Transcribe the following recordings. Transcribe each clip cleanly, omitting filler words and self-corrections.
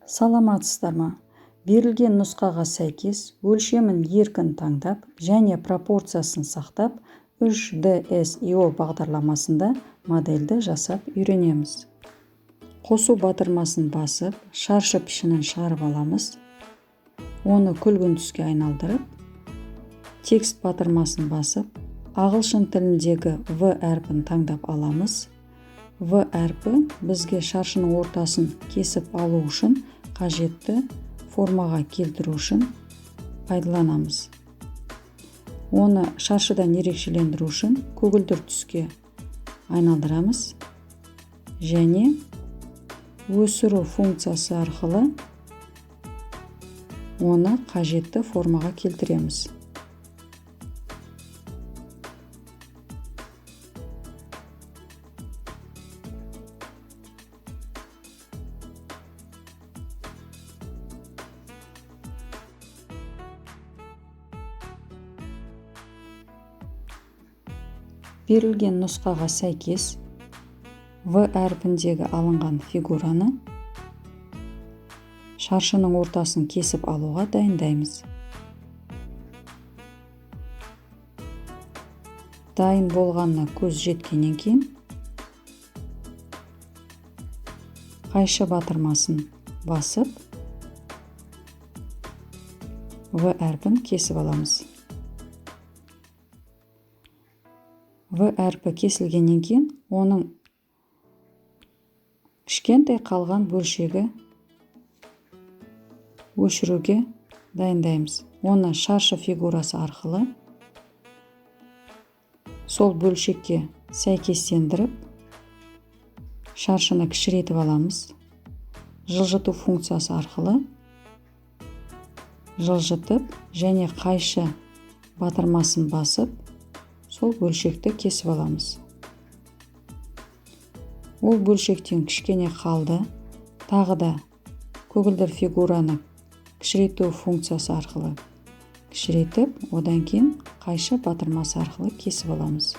Саламатсыздар ма? Берілген нұсқаға сәйкес өлшемін еркін таңдап және пропорциясын сақтап 3DSIO бағдарламасында модельді жасап үйренеміз. Қосу батырмасын басып, шаршы пішінін шығарып аламыз. Оны күлгін түске айналдырып, текст батырмасын басып, ағылшын тіліндегі В әрпін таңдап аламыз. В әрпі бізге шаршының ортасын кесіп алу үшін қажетті формаға келтіру үшін пайдаланамыз. Оны шаршыдан ерекшелендіру үшін көгілдір түске айналдырамыз және өсіру функциясы арқылы оны қажетті формаға келтіреміз. Берілген нұсқаға сәйкес В әрпіндегі алынған фигураны шаршының ортасын кесіп алуға дайындаймыз. Дайын болғанына көз жеткеннен кейін қайшы батырмасын басып В әрпін кесіп аламыз. В әрпі кесілгеннен кейін оның кішкентай қалған бөлшегі өшіруге дайындаймыз. Оны шаршы фигурасы арқылы сол бөлшекке сәйкестендіріп, шаршыны кішірейтіп аламыз. Жылжыту функциясы арқылы жылжытып және қайшы батырмасын басып, сол бөлшекті кесіп аламыз. Ол бөлшектен кішкене қалды. Тағы да көгілдір фигураны кішірейту функциясы арқылы кішірейтіп, одан кейін қайшы батырмасы арқылы кесіп аламыз.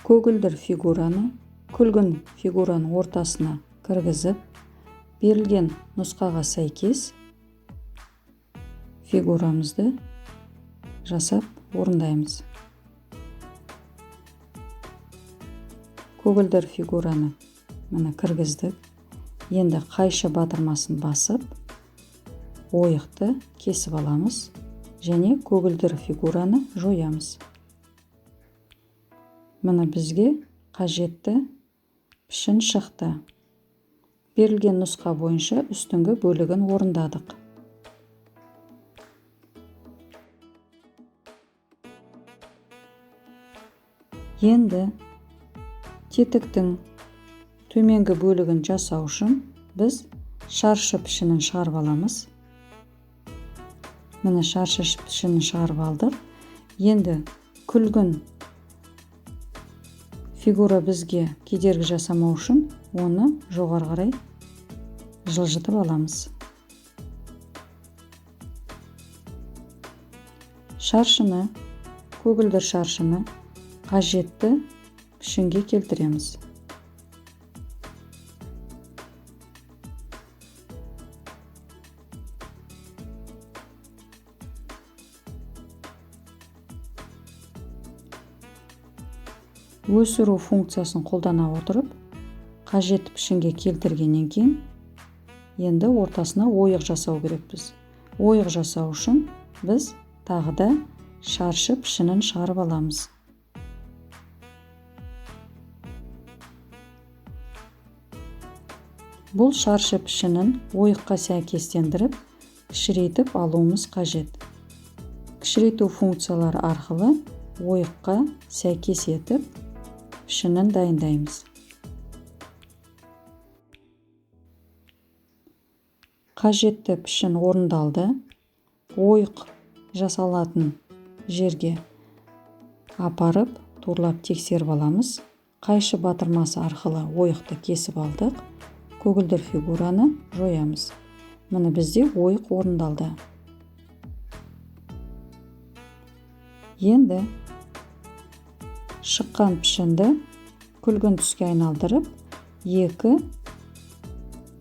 Көгілдір фигураны күлгін фигураның ортасына кіргізіп, берілген нұсқаға сәйкес фигурамызды жасап орындаймыз. Көгілдір фигураны міне кіргіздік. Енді қайшы батырмасын басып, ойықты кесіп аламыз және көгілдір фигураны жоямыз. Міне бізге қажетті пішін шықты. Берілген нұсқа бойынша үстіңгі бөлігін орындадық. Енді тетіктің төменгі бөлігін жасау үшін біз шаршы пішінін шығарып аламыз. Міне шаршы пішінін шығарып алдық. Енді күлгін фигура бізге кедергі жасамау үшін оны жоғары қарай жылжытып аламыз. Шаршыны, көгілдір шаршыны қажетті пішінге келтіреміз. Өсіру функциясын қолдана отырып, қажетті пішінге келтіргеннен кейін енді ортасына ойық жасау керекпіз. Ойық жасау үшін біз тағы да шаршы пішінін шығарып аламыз. Бұл шаршы пішінін ойыққа сәйкестендіріп, кішірейтіп алуымыз қажет. Кішірейту функциялары арқылы ойыққа сәйкес етіп пішінін дайындаймыз. Қажетті пішін орындалды. Ойық жасалатын жерге апарып, турлап тексеріп аламыз. Қайшы батырмасы арқылы ойықты кесіп алдық. Көгілдір фигураны жоямыз. Міне, бізде ойық орындалды. Енді шыққан пішінді күлгін түске айналдырып, екі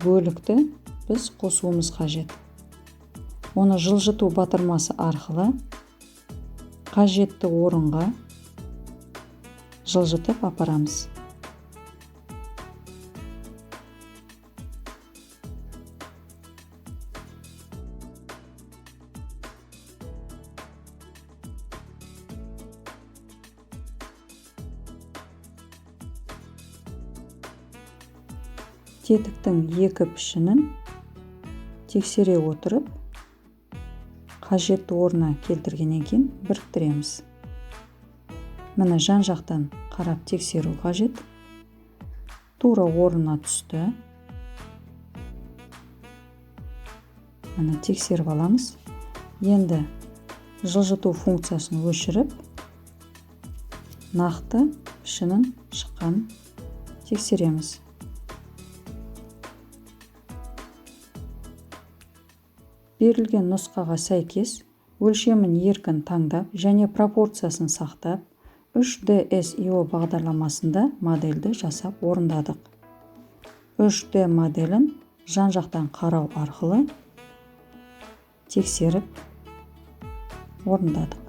бөлікті біз қосуымыз қажет. Оны жылжыту батырмасы арқылы қажетті орынға жылжытып апарамыз. Тетіктің екі пішінін тексере отырып, қажетті орнына келтіргеннен кейін біріктіреміз. Міне, жан-жақтан қарап тексеру қажет. Тура орнына түсті. Міне, тексеріп аламыз. Енді жылжыту функциясын өшіріп, нақты пішінін шыққанын тексереміз. Берілген нұсқаға сәйкес өлшемін еркін таңдап және пропорциясын сақтап, 3D SEO бағдарламасында модельді жасап орындадық. 3D моделін жан-жақтан қарау арқылы тексеріп орындадық.